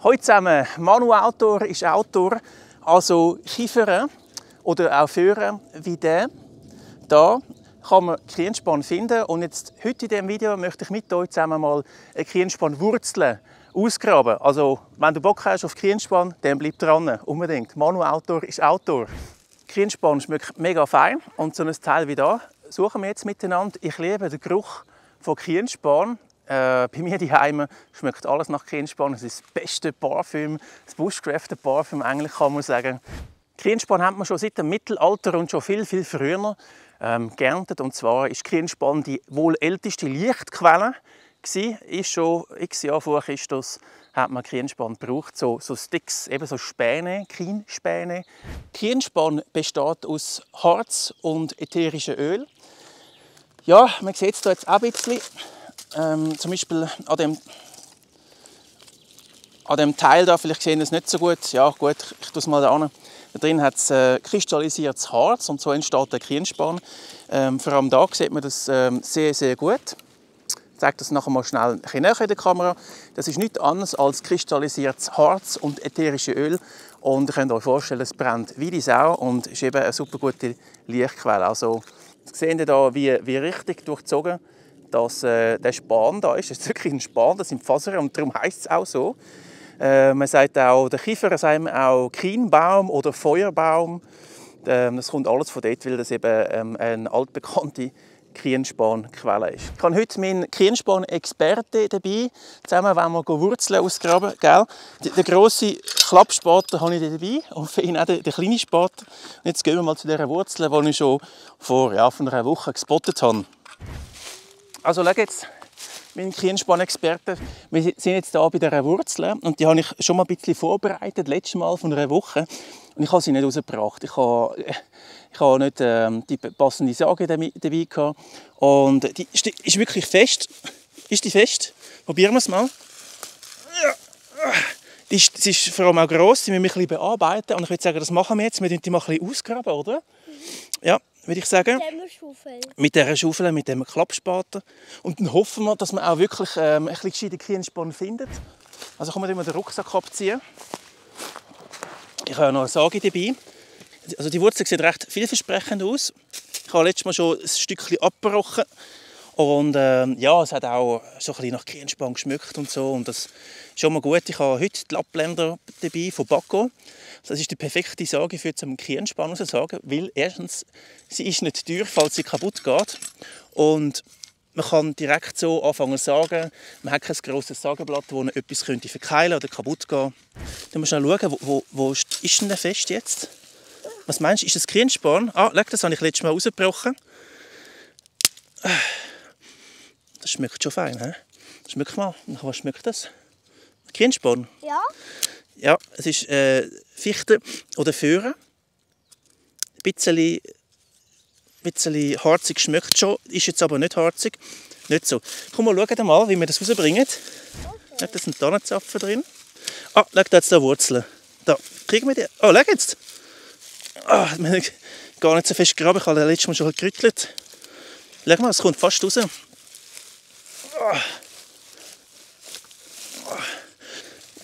Hallo zusammen, Manu Autor ist Autor, also Kiefern oder auch Föhren wie der. Da kann man Krienspan finden und jetzt, heute in diesem Video möchte ich mit euch zusammen mal eine Krienspanwurzel ausgraben. Also wenn du Bock hast auf Krienspan, dann bleib dran, unbedingt. Manu Autor ist Autor. Krienspan schmeckt mega fein und so ein Teil wie da suchen wir jetzt miteinander. Ich liebe den Geruch von Krienspan. Bei mir daheim schmeckt alles nach Krienspan. Es ist das beste Parfüm, das bushcrafted Parfüm eigentlich, kann man sagen. Krienspan hat man schon seit dem Mittelalter und schon viel früher geerntet. Und zwar ist Krienspan die wohl älteste Lichtquelle. Ist schon x Jahre vor Christus hat man Krienspan gebraucht, so Sticks, eben so Späne, Krienspäne. Krienspan besteht aus Harz und ätherischem Öl. Ja, man sieht es hier jetzt auch ein bisschen. Zum Beispiel an dem Teil da, vielleicht sehen Sie es nicht so gut. Ja gut, ich tue es mal da hin. Da drin hat es kristallisiertes Harz und so entsteht der Krienspan. Vor allem da sieht man das sehr gut. Ich zeige das nachher mal schnell ein bisschen näher in der Kamera. Das ist nichts anderes als kristallisiertes Harz und ätherisches Öl. Und ihr könnt euch vorstellen, es brennt wie die Sau und ist eben eine super gute Lichtquelle. Also, jetzt sehen Sie hier, wie richtig durchzogen dass der Span da ist. Das ist wirklich ein Span, das sind Fasern und darum heisst es auch so. Man sagt auch, der Kiefer sagt man auch Kienbaum oder Feuerbaum. Das kommt alles von dort, weil das eben eine altbekannte Krienspanquelle ist. Ich habe heute meinen Krienspan-Experten dabei. Zusammen wollen wir Wurzeln ausgraben. Gell? Den grossen Klappspaten habe ich dabei und für ihn auch den kleinen Spaten. Und jetzt gehen wir mal zu dieser Wurzel, die ich schon vor einer Woche gespottet habe. Also schau jetzt, mein Krienspan-Experte, wir sind jetzt hier bei dieser Wurzel und die habe ich schon mal ein bisschen vorbereitet, letztes Mal von einer Woche. Und ich habe sie nicht rausgebracht. Ich habe nicht die passende Sage dabei gehabt. Und die ist wirklich fest. Ist die fest? Probieren wir es mal. Sie ist vor allem auch gross, sie müssen mich ein bisschen bearbeiten. Und ich würde sagen, das machen wir jetzt. Wir die mal ein bisschen ausgraben, oder? Ja, würde ich sagen. Mit dieser Schaufel, mit dem Klappspaten. Und dann hoffen wir, dass man auch wirklich ein bisschen gescheiten Krienspan findet. Also kann man den Rucksack abziehen. Ich habe noch eine Sage dabei. Also die Wurzel sieht recht vielversprechend aus. Ich habe letztes Mal schon ein Stückchen abgebrochen. Und ja, es hat auch so ein bisschen nach Krienspan geschmeckt und so. Und das ist schon mal gut. Ich habe heute die Lappländer dabei von Bacco. Das ist die perfekte Sage für zum Krienspan raussagen, weil erstens, sie ist nicht teuer, falls sie kaputt geht. Und man kann direkt so anfangen zu sagen. Man hat kein grosses Sagenblatt, wo etwas verkeilen oder kaputt gehen könnte. Dann muss man schauen, wo ist denn der fest jetzt? Was meinst du, ist das Krienspan? Ah, schau, das habe ich letztes Mal rausgebrochen. Das schmeckt schon fein, he? Schmeck mal. Was schmeckt das? Krienspan? Ja. Ja, es ist Fichte oder Föhren. Ein bisschen harzig schmeckt schon, ist jetzt aber nicht harzig. Nicht so. Komm mal, schauen mal, wie wir das rausbringen. Okay. Da sind Tannenzapfen drin. Ah, schau, da jetzt Wurzeln. Da, kriegen wir die. Oh, schau jetzt. Ah, wir haben gar nicht so fest gegraben, ich habe letztes Mal schon gerüttelt. Schau mal, es kommt fast raus. Ah.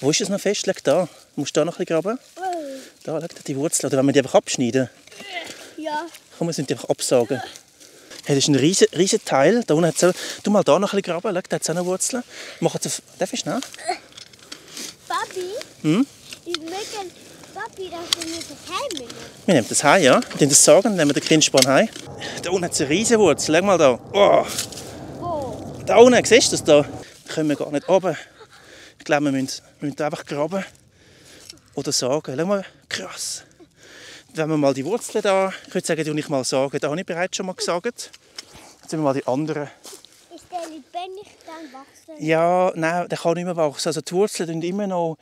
Wo ist es noch fest? Schau da. Du musst da noch ein bisschen graben. Da, schau die Wurzel. Oder wenn wir die einfach abschneiden? Ja. Komm, wir müssen die einfach absagen. Hey, das ist ein riesen Teil. Da unten hat's auch, du mal da noch ein bisschen graben. Schau, da hat es auch noch Wurzeln. Darf ich schnell? Papi? Ich möchte, Papi, dass wir das Heim nehmen. Wir nehmen das Heim, ja. Wir das sagen, nehmen wir den Krienspan heim. Da unten hat es eine riesen Wurzel. Schau mal da. Oh. Wo? Da unten, siehst du das da? Da können wir gar nicht runter. Ich glaube, wir müssen einfach graben oder sagen. Schau mal, krass. Wenn wir mal die Wurzeln da, ich würde sagen, die ich mal sagen, da habe ich bereits schon mal gesagt. Jetzt sehen wir mal die anderen. Ist der lebendig dann wachsen? Ja, nein, der kann nicht mehr wachsen. Also die Wurzeln tun immer noch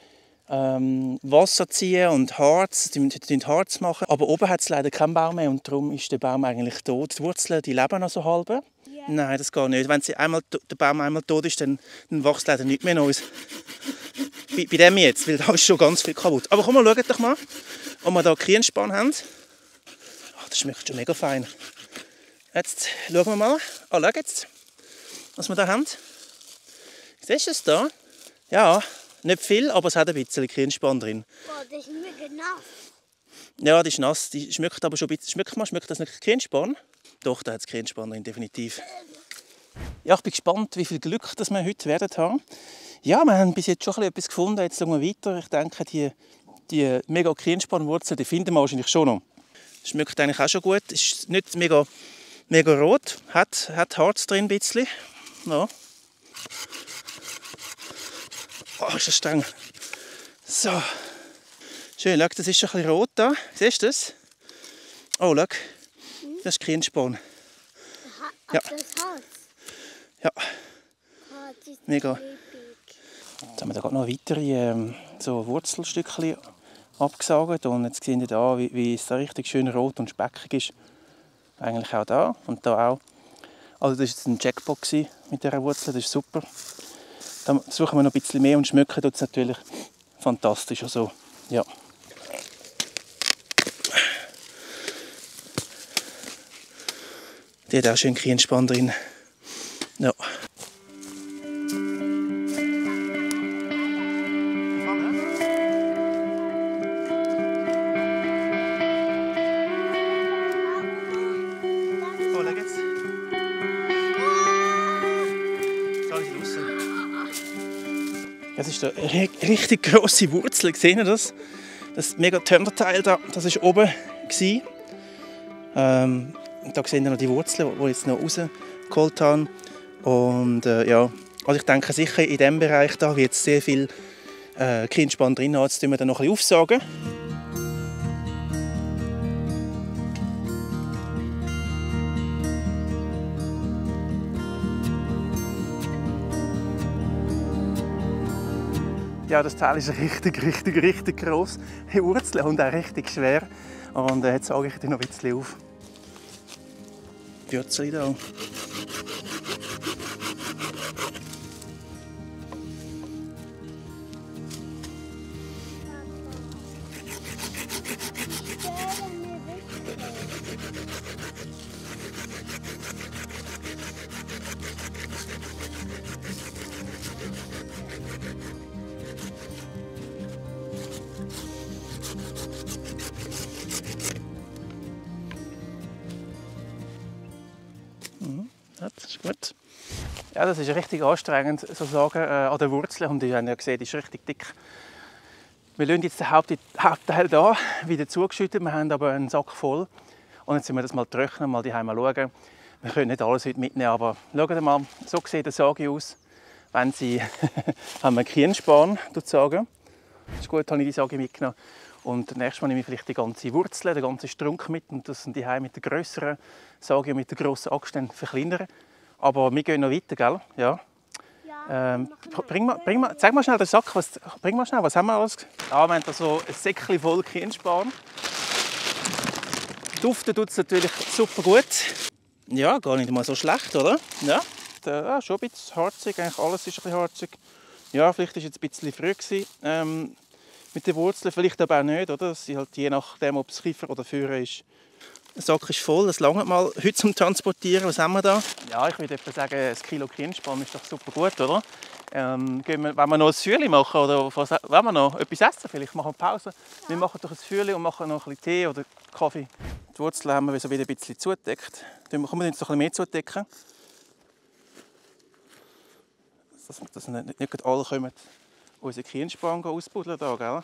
Wasser ziehen und Harz, die Harz machen. Aber oben hat es leider keinen Baum mehr und darum ist der Baum eigentlich tot. Die Wurzeln, die leben noch so halb. Yeah. Nein, das geht nicht. Wenn der Baum einmal tot ist, dann wächst leider nichts mehr Neues. Bei dem jetzt, weil da ist schon ganz viel kaputt. Aber komm mal, schaut doch mal, ob wir hier Krienspan haben. Oh, das schmeckt schon mega fein. Jetzt schauen wir mal. Oh, schau jetzt, was wir da haben. Siehst du es da? Ja, Nicht viel, aber es hat ein bisschen Kienspan drin. Boah, das ist mega nass. Ja, die ist nass. Die schmeckt aber schon ein bisschen. Schmeckt das nicht Kienspan? Doch, da hat es Kienspan drin, definitiv. Ja, ich bin gespannt, wie viel Glück das wir heute werden haben. Ja, wir haben bis jetzt schon etwas gefunden. Jetzt schauen wir weiter. Ich denke, die mega Kienspanwurzel, die finden wir wahrscheinlich schon noch. Schmeckt eigentlich auch schon gut. Ist nicht mega rot. Hat Harz drin ein bisschen. Ja. Oh, ist das streng. So. Schön, schau, das ist schon ein bisschen rot da. Siehst du das? Oh, schau. Das ist Kienspan. Ja. Das Harz. Ja. Harz ist Mega. liebig. Jetzt haben wir da gerade noch weitere so Wurzelstückchen abgesagt. Und jetzt sehen wir da, wie es da richtig schön rot und speckig ist. Eigentlich auch da und da auch. Also das war jetzt ein Jackpot mit dieser Wurzel, das ist super. Dann suchen wir noch ein bisschen mehr und schmecken tut es natürlich fantastisch. Also, ja. Die hat auch schön Kienspan drin. Ja. Oh, schau jetzt. Das ist eine richtig grosse Wurzel. Seht ihr das? Das mega Tönnerteil da, das war oben. Da sehen wir noch die Wurzeln, die ich jetzt noch rausgeholt habe. Und ja, also ich denke sicher in diesem Bereich da wird es sehr viel Kienspan drin haben. Jetzt tun wir dann noch ein bisschen aufsagen. Ja, das Teil ist richtig gross. Die Wurzeln und auch richtig schwer. Und jetzt sage ich dir noch ein bisschen auf. Die Wurzeln hier. Das ist gut. Ja, das ist richtig anstrengend, sozusagen, an den Wurzeln. Und ihr habt ja gesehen, die ist richtig dick. Wir lassen jetzt den Hauptteil hier wieder zugeschüttet. Wir haben aber einen Sack voll. Und jetzt müssen wir das mal trocknen, mal daheim schauen. Wir können nicht alles heute mitnehmen, aber schaut mal, so sieht der Sagi aus, wenn man Kienspan sagen. Das ist gut, habe ich die Sagi mitgenommen. Und nächstes Mal nehme ich vielleicht die ganze Wurzel, den ganzen Strunk mit und das sind die mit der grösseren Sage und mit der grossen Axt verkleinern. Aber wir gehen noch weiter, gell? Ja. Zeig mal schnell den Sack. Bring mal schnell, was haben wir alles? Ja, wir haben da so ein Säckchen voll Kienspan. Duften tut es natürlich super gut. Ja, gar nicht mal so schlecht, oder? Ja, schon ein bisschen harzig, eigentlich alles ist ein bisschen harzig. Ja, vielleicht war es jetzt ein bisschen früh gewesen, mit den Wurzeln, vielleicht aber auch nicht, oder? Das ist halt je nachdem, ob es Kiefer oder Föhre ist. Der Sack ist voll, das langt mal heute zum Transportieren. Was haben wir da? Ja, ich würde etwa sagen, ein Kilo Kienspan ist doch super gut, oder? Wenn wir noch ein Feuerchen machen oder wenn wir noch etwas essen, vielleicht machen wir Pause. Ja. Wir machen doch ein Feuerchen und machen noch ein bisschen Tee oder Kaffee. Die Wurzeln haben wir so wieder ein bisschen zugedeckt. Können wir jetzt noch ein bisschen mehr zudecken? Dass nicht alle kommen, unsere Kienspan ausbuddeln da, gell?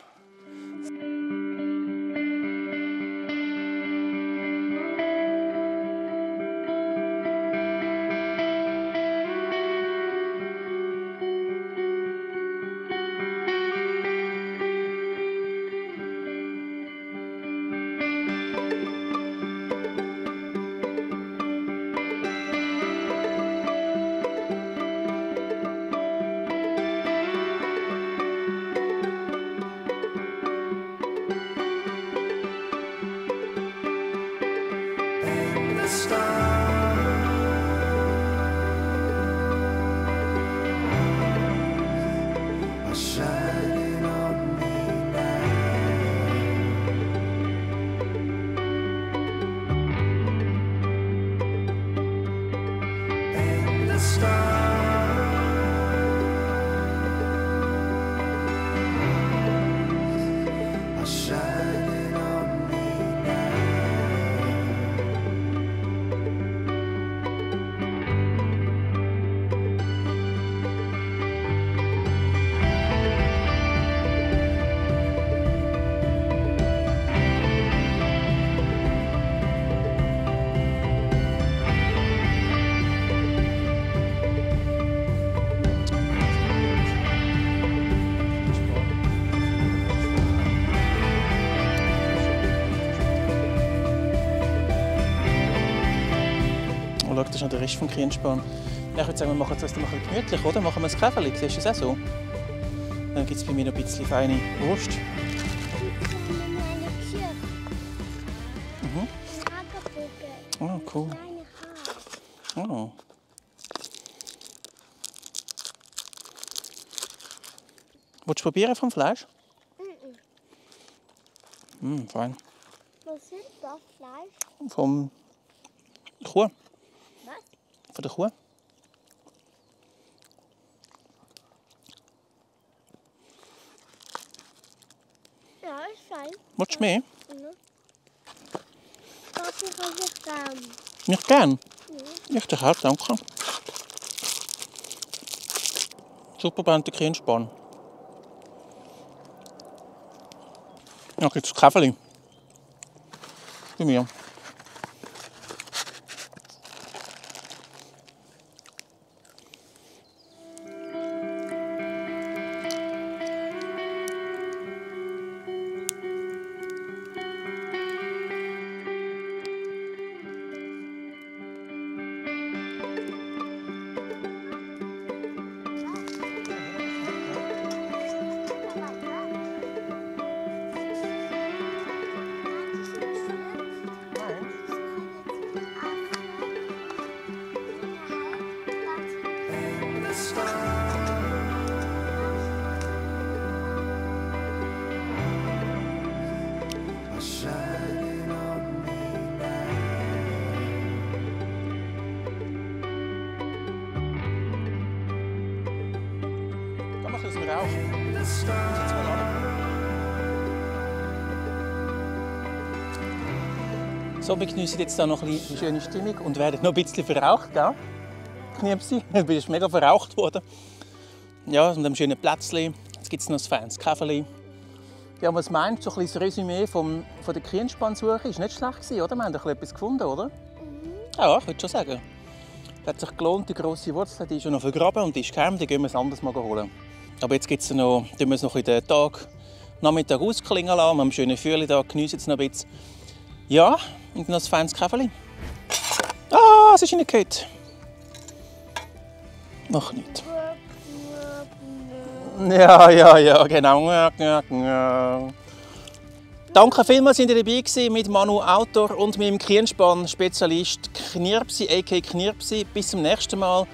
das ist noch der Rest vom Kienspan. Ich würde sagen, wir machen es uns ein bisschen gemütlich, oder? Machen wir ein Käferli, siehst du das auch so? Dann gibt es bei mir noch ein bisschen feine Wurst. Mhm. Oh, cool. Oh. Willst du probieren vom Fleisch? Fein. Was ist das Fleisch? Vom Kuh. Was? Von der Kuh. Ja, ist fein. Willst du mehr? Papi, kann ich gern. Nicht gern? Ich dich auch, danke. Super brannte Kienspan. Ja, jetzt das Käferli. Bei mir. Komm mal aus dem Rauch. Setz mal an. So, wir genießen jetzt da noch ein bisschen die schöne Stimmung und werden noch ein bisschen verraucht, gell? Kniepsi, du bist mega verraucht worden. Ja, mit einem schönen Plätzchen. Jetzt gibt es noch ein feines Käferli. Ja, was meinst du? So ein bisschen das Resümee von der Kienspansuche war nicht schlecht gewesen, oder? Wir haben etwas gefunden, oder? Ja, ich würde schon sagen. Es hat sich gelohnt, die grosse Wurzel, die ist schon noch vergraben und die ist geheim, die gehen wir ein anderes Mal holen. Aber jetzt gibt's noch, tun wir es noch in den Nachmittag ausklingen lassen, wir haben einen schönen Frühlingstag, geniessen es noch ein bisschen. Ja, und noch ein feines Käferli. Ah, es ist reingefallen. Noch nicht. Ja, genau. Danke vielmals, dass ihr dabei gewesen mit Manu Autor und meinem Kienspan-Spezialist Knirpsi, a.k.a. Knirpsi. Bis zum nächsten Mal.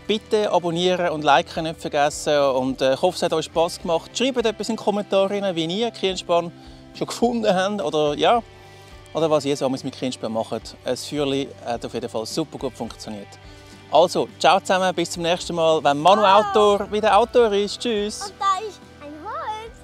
Bitte abonnieren und liken nicht vergessen. Und ich hoffe, es hat euch Spass gemacht. Schreibt etwas in die Kommentare, wie ihr Kienspan schon gefunden habt. Oder was ihr so mit Kienspan macht. Das Feuerli hat auf jeden Fall super gut funktioniert. Also, ciao zusammen, bis zum nächsten Mal, wenn Manu Autor wieder Autor ist. Tschüss! Und da ist ein Holz.